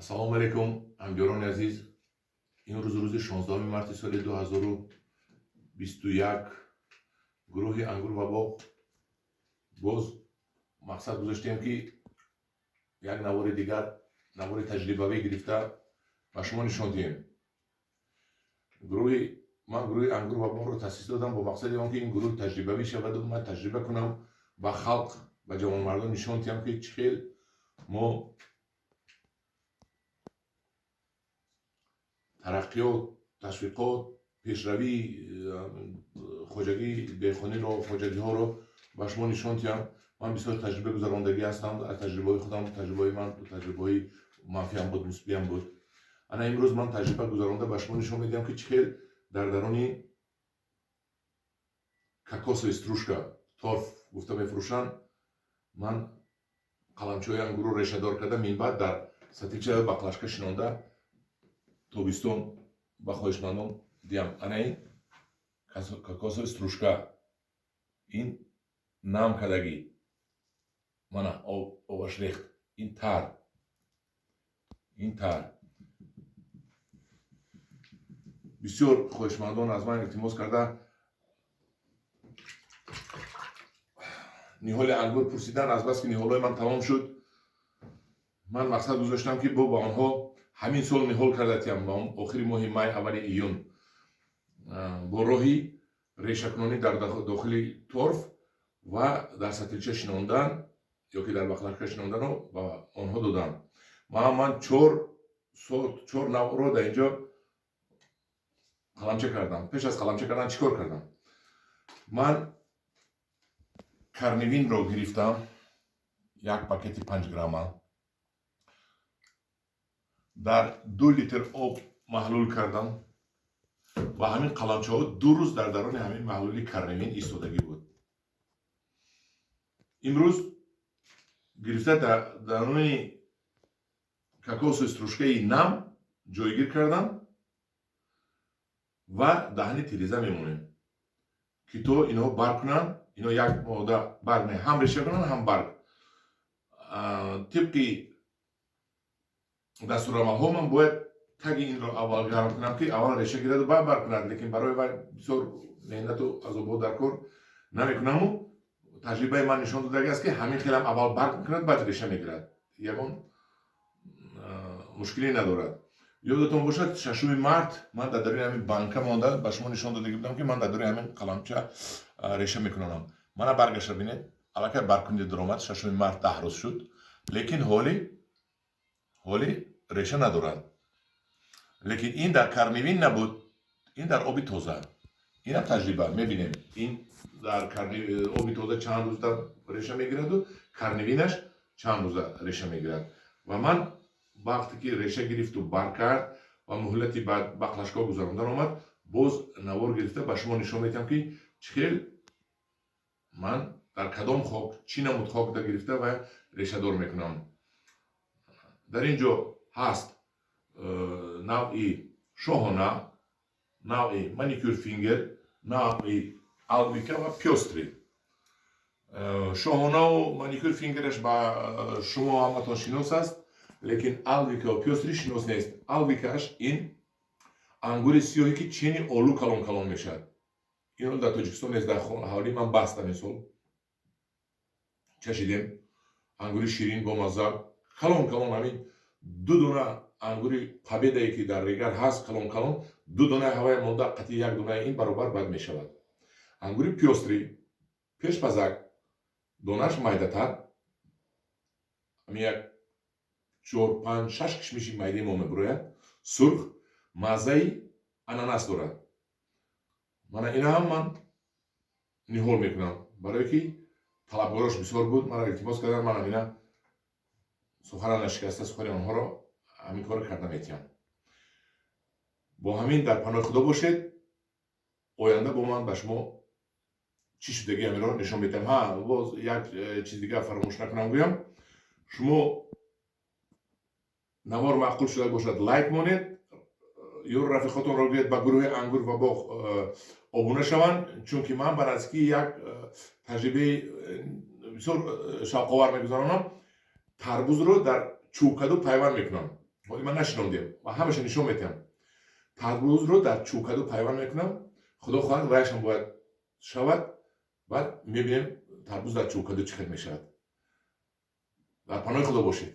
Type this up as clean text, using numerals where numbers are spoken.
Ассалому алайкум, ҳамдиёрони азиз. Имрӯз рӯзи 16 марти соли 2021. Гурӯҳи «Ангур ва боғ» боз мақсад гузоштем, ки як навори дигар, навори таҷрибавӣ гирифта ба шумо нишон диҳем. Гурӯҳи ман, гурӯҳи «Ангур ва боғро» таъсис додам бо мақсади он ки ин гурӯҳ таҷрибавӣ шаваду ман таҷриба кунам, ба халқ, ба ҷавонмардон нишон диҳам, ки чӣ хел мо тараққиёт, ташвиқот, пешравии хоҷагии деҳқониро, хоҷагиҳоро ба шумо нишон диҳам. Ман бисёр таҷриба гузарондагӣ ҳастам. Аз таҷрибаҳои худам, таҷрибаҳои ман таҷрибаҳои манфиам буд, мусбиам буд. Ана имрӯз ман таҷриба гузаронда ба шумо нишон медиҳам, ки чӣ хел дар даруни кокосовый стружка, торф гуфта мефурӯшанд, ман қаламчаҳои ангурро решадор карда, минбаъд дар сатилча, баклажка шинонда, тобистон ба хоҳишмандон диҳам. Ана ин кокосовый стружка, ин нам кардагӣ, мана обаш рехт. Ин тар, ин тар. Бисёр хоҳишмандон аз ман илтимос карда, ниҳоли ангур пурсидан. Азбаски ниҳолҳои ман тамом шуд, ман мақсад гузоштам, ки бо ба онҳо ҳамин сол ниҳол карда тиям, ба охири моҳи май, аввали июн, бо роҳи решакунонӣ дар дохили торф ва дар сатилча шинондан ё ки дар баклажка шинондану ба онҳо додам. Ман чор сорт, чор навъро дар инҷо қаламча кардам. Пеш аз қаламча кардан чӣ кор кардам? Ман Корневинро гирифтам, як пакети 5 грамма дар 2 литр об маҳлул кардам ва ҳамин қаламчаҳо 2 рӯз дар даруни ҳамин маҳлули Корневин истодагӣ буд. Имрӯз гирифта дар даруни кокосовый стружкаи нам ҷойгир кардам ва даҳни тиреза мемонем, ки то инҳо барг кунанд. Ино як моҳда барг не, ҳам реша кунанд, ҳам барг. Тибқи дастурамалҳо ман бояд таги инро аввал гарм кунам, ки аввал реша гираду баъд барг кунад, лекин барои вай бисёр меҳнату азобҳо дар кор намекунаму таҷрибаи ман нишон додагӣ аст, ки ҳамин хелам аввал барг мекунад, баъд реша мегирад, ягон мушкиле надорад. Ёдатон бошад, 6 март ман дар даруни ҳамин банка монда ба шумо нишон додагӣ будам, ки ман дар даруни ҳамин қаламча реша мекунонам. Мана баргаша бинед, аллакай баргкунӣ даромад. 6 март 10 рӯз шуд, лекин ҳоли реша надорад. Лекин ин дар Корневин набуд, ин дар оби тоза. Инам таҷриба мебинем, ин дар оби тоза чанд рӯзда реша мегираду Корневинаш чанд рӯза реша мегирад. Ва ман вақте ки реша гирифту барг кард ва муҳлати баклажкаҳо гузарондан омад, боз навор гирифта ба шумо нишон медиҳам, ки чӣ хел ман дар кадом хок, чӣ намуд хокда гирифта ва решадор мекунам. Дар ин ҷо ҳаст навъи Шоҳона, навъи Маникюр Фингер, навъи Алвика ва Пёстрый. Шоҳонаву Маникюр Фингераш ба шумо ҳаматон шинос аст, лекин Алвика ва Пёстрый шинос нест. Алвикаш ин ангури сиёҳе, ки чени олу калон калон мешавад. Инро дар Тоҷикистон нест, дар ҳавлии ман баст, ҳамин сол чашидем. Ангури ширин, бомазза, калон калон. Ҳамин ду дона ангури Победае, ки дар Регар ҳаст, калон калон, ду донаи ҳавая монда қатъи як донаи ин баробар бад мешавад. Ангури Пёстрый пешпазак, донаш майдатар, ҳамин як чор, панҷ, шаш кишмиши майдаи мо мебурояд, сурх, маззаи ананас дорад. Мана ина ҳам ман ниҳол мекунам, барое ки талабгорош бисёр буд, мана илтимос кардам. Манам ина сухана нашикаста, сухани онҳоро ҳамин корро карда метиҳам. Бо ҳамин дар паноҳи Худо бошед. Оянда бо ман ба шумо чӣ шудагӣ ҳаминро нишон медиҳам. Ҳа, боз як чиз дигар фаромӯш накунам гӯям: шумо навор маъқул шуда бошад, лайк монед, ё рафиқотонро гӯед, ба гурӯҳи «Ангур ва боғ» обуна шаванд, чунки ман ба наздикӣ як таҷрибаи бисёр шавқовар мегузаронам: тарбузро дар чӯбкаду пайванд мекунам. Ҳоли ман нашинондем ва ҳамаша нишон метиҳам. Тарбузро дар чӯкаду пайванд мекунам. Худо хоҳад, ваяшам бояд шавад. Баъд мебинем, тарбуз дар чӯкаду чӣ хел мешавад. Дар паноҳи Худо бошед.